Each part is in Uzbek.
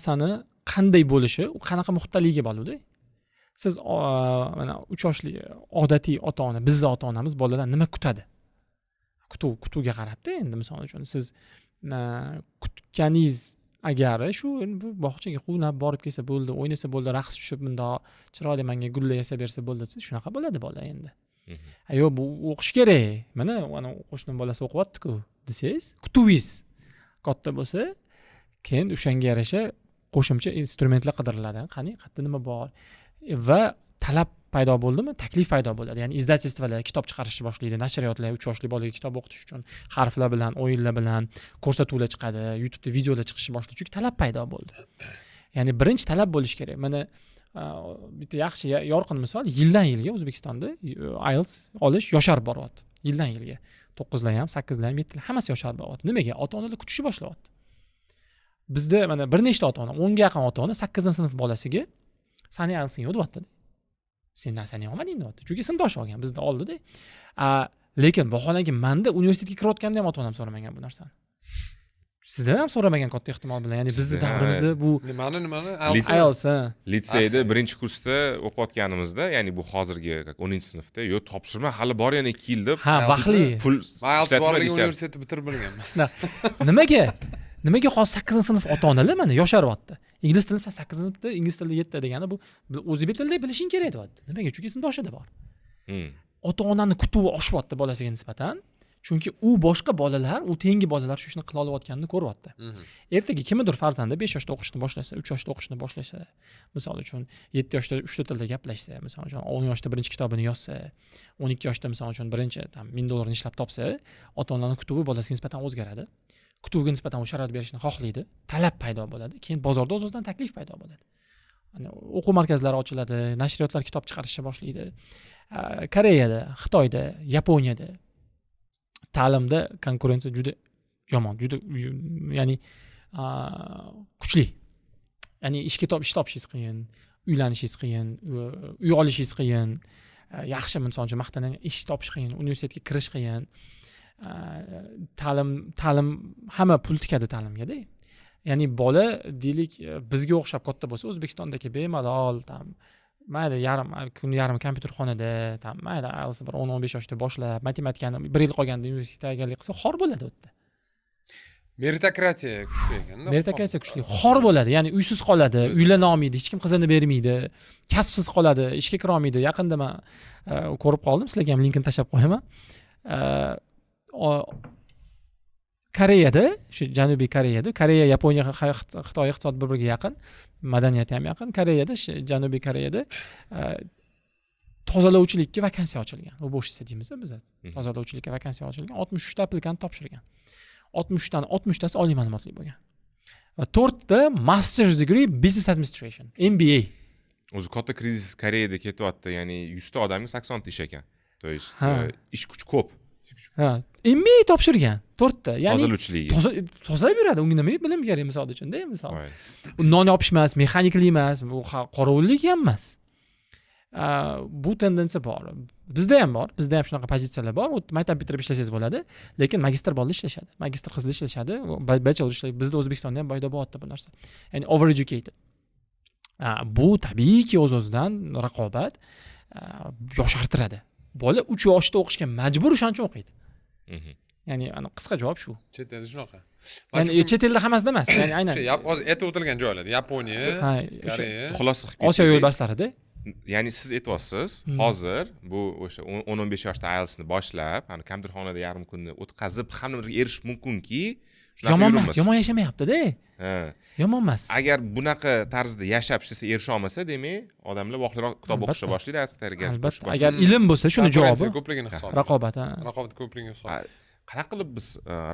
Narsani qanday bo'lishi, u qanaqa muhitdaligiga bog'liqda. Siz mana 3 yoshli odatiy ota ona, bizni ota onamiz boladan nima kutadi? Kutuvga qarabda. Endi, misol uchun, siz kutganingiz agari shu endi bu bog'chaga quvnab borib kelsa bo'ldi, o'ynasa bo'ldi, raqs tushib, bundoq chiroyli manga gullar yasab bersa bo'ldi desa, shunaqa bo'ladi bola endi. A yo'q, bu o'qish kerak, mana qo'shnim bolasi o'qiyaptiku desangiz, kutuvingiz katta bo'lsa, keyin o'shanga yarasha qo'shimcha instrumentlar qidiriladi. Qani, qayerda nima bor? Va talab paydo bo'ldimi, taklif paydo bo'ladi. Ya'ni издательство lar kitob chiqarishni boshlaydi, nashriyotlar 3 yoshli bolaga kitob o'qitish uchun harflar bilan, o'yinlar bilan ko'rsatuvlar chiqadi, YouTubeda videolar chiqishni boshlaydi, chunki talab paydo bo'ldi. Ya'ni birinchi talab bo'lishi kerak. Mana bitta yaxshi, yorqin misol: yildan yilga O'zbekistonda IELTS olish yosharib boryapti. Yildan yilga to'qqizlar ham, sakkizlar ham, yettilar, hammasi yosharib boryapti. Nimaga? Ota onalar kutishni boshlayapti. Bizda mana bir nechta ota ona, 10ga yaqin ota ona sakkizinchi sinf bolasiga "Sani IELTSing yo'q", deyapti. "Sen narsani olmading", deyapti, chunki sinfdoshi olgan bizda oldida. Lekin vaholanki, manda universitetga kirayotganda ham ota onam so'ramagan bu narsani. Sizdan ham so'ramagan katta ehtimol bilan. Ya'ni bizni davrimizda bu Nimani? IELTS, ha. Litseyda birinchi kursda o'qiyotganimizda, ya'ni bu hozirgi как 10-sinfda, "Yo'q, topshirma, hali bor yana 2 yil" deb Ha, vaqtli. pul IELTS ishlatma borligi deyishardi. Universitetni bitirib bilganman. Nimaga hozir sakkizinchi sinf ota onalar mana yosharyapti? "Ingliz tilini san sakkizinchi sinfda ingliz tilida yetti degani, bu o'zbek tilida bilishing kerak", deyapti. Nimaga? Chunki sinfdoshida bor. Ota onani kutuvi oshyapti bolasiga nisbatan, chunki u boshqa bolalar, u tengi bolalar shu ishni qila olayotganini ko'ryapti. Ertaga kimnidir farzandi 5 yoshda o'qishni boshlasa, 3 yoshda o'qishni boshlasa, misol uchun, 7 yoshda uchta tilda gaplashsa, misol uchun, 10 yoshda birinchi kitobini yozsa, 12 yoshda, misol uchun, birinchi там 1000 dollarni ishlab topsa, ota onani kutuvi bolasiga nisbatan o'zgaradi. Kutuvga nisbatan u sharoit berishni xohlaydi, talab paydo bo'ladi. Keyin bozorda o'z o'zidan taklif paydo bo'ladi. Ana, o'quv markazlari ochiladi, nashriyotlar kitob chiqarishni boshlaydi. Koreyada, Xitoyda, Yaponiyada ta'limda konkurensiya juda yomon, juda, ya'ni kuchli. Ya'ni ishga ish topishingiz qiyin, uylanishingiz qiyin, uy olishingiz qiyin, yaxshi, misol uchun, maqtangan ish topish qiyin, universitetga kirish qiyin. Ta'lim, hamma pul tikadi ta'limgada. Ya'ni bola, deylik, bizga o'xshab katta bo'lsa, O'zbekistondagi bemalol там mayli yarim kun yarim kompyuterxonada там mayli IELTS bir 10-15 yoshda boshlab, matematikani bir yil qolganda universitetga tayyorgarlik qilsa, xor bo'ladi u yerda. Meritokratiya kuchli ekanda. Meritokratiya kuchli, xor bo'ladi. Ya'ni uysiz qoladi, uylana olmaydi, hech kim qizini bermaydi, kasbsiz qoladi, ishga kira olmaydi. Yaqinda man ko'rib qoldim, sizlarga ham linkini tashlab qo'yaman. Koreyada, shu Janubiy Koreyada, Koreya, Yaponiya, Xitoy iqtisodi bir biriga yaqin, madaniyati ham yaqin. Koreyada, Janubiy Koreyada tozalovchilikka vakansiya ochilgan, уборщица deymiz biz. Tozalovchilikka vakansiya ochilgan, 63ta applikant topshirgan. 63tani 60tasi oliy ma'lumotli bo'lgan va to'rtta masters degree, business administration, MBA. O'zi katta krizis Koreyada ketyapti, ya'ni 100ta odamga 80ta ish ekan, то есть ish kuchi ko'p. Ha, MBA topshirgan to'rtta, ya'ni tozalovchiligi. Tozalab yuradi. Unga nima bilim kerak, misol uchunda, misol? Voy. U non yopish emas, mexaniklik emas, bu qorovullik ham emas. Bu tendensiya bor, bizda ham bor, bizda ham shunaqa pozitsiyalar bor. U maktab bitirib ishlasangiz bo'ladi, lekin magistr bolalar ishlashadi, magistr qizlar ishlashadi, bachelor ishlaydi. Bizda, O'zbekistonda ham paydo bo'lyapti bu narsa, ya'ni over educated. Bu tabiiyki o'z o'zidan raqobat yoshartiradi. Bola 3 yoshda o'qishga majbur, o'shaning uchun o'qiydi. Ya'ni ana, qisqa javob shu. Chet elda shunaqa. Ya'ni chet elda hammasida emas, ya'ni aynan O'sha hozir aytib o'tilgan joylarda, Yaponiya, ha, o'sha Koreya. Xulosa qilib Osiyo ketdik. yo'lbarslarida. Ya'ni siz aytyapsiz, hozir bu o'sha 10-15 yoshda IELTSni boshlab, hani kompyuterxonada yarim kunni o'tkazib ham nimaga erishish mumkinki, shunaqa Yomon emas. yuribmiz. Yomon yashamayaptida. Yomon emas. Agar bunaqa tarzda yashab ishlasa, erisha olmasa, demak, odamlar vaqtliroq kitob o'qishni boshlaydi, tayyorgarlik Albatta. ko'rishni Agar boshlaydi. ilm bo'lsa, shuni Konkurensiya javobi ko'pligini hisobi. Raqobat, ha. Raqobat ko'pligini hisobi. Qanaqa qilib biz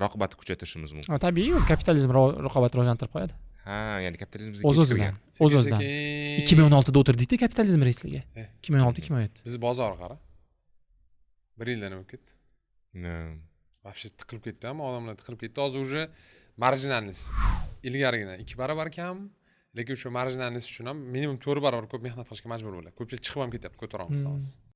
raqobatni kuchaytirishimiz mumkin? Ha, tabiiy, o'zi kapitalizm raqobatni rivojlantirib qo'yadi. Ha, ya'ni kapitalizm bizga O'z kech o'zidan kirgan. O'z o'zidan. Sekin. 2016da o'tirdikda kapitalizm relsliga. 2016, 2017. Bizni bozor qara, bir yilda nima bo'lib ketdi? Вообще tiqilib ketdi, hamma odamlar tiqilib ketdi. Hozir уже маржинальность ilgarigidan 2 barobar kam, lekin o'sha маржинальность uchun ham minimum 4 barobar ko'p mehnat qilishga majbur bo'ladi. Ko'pchilik chiqib ham ketyapti, ko'tara olmasdan hozir.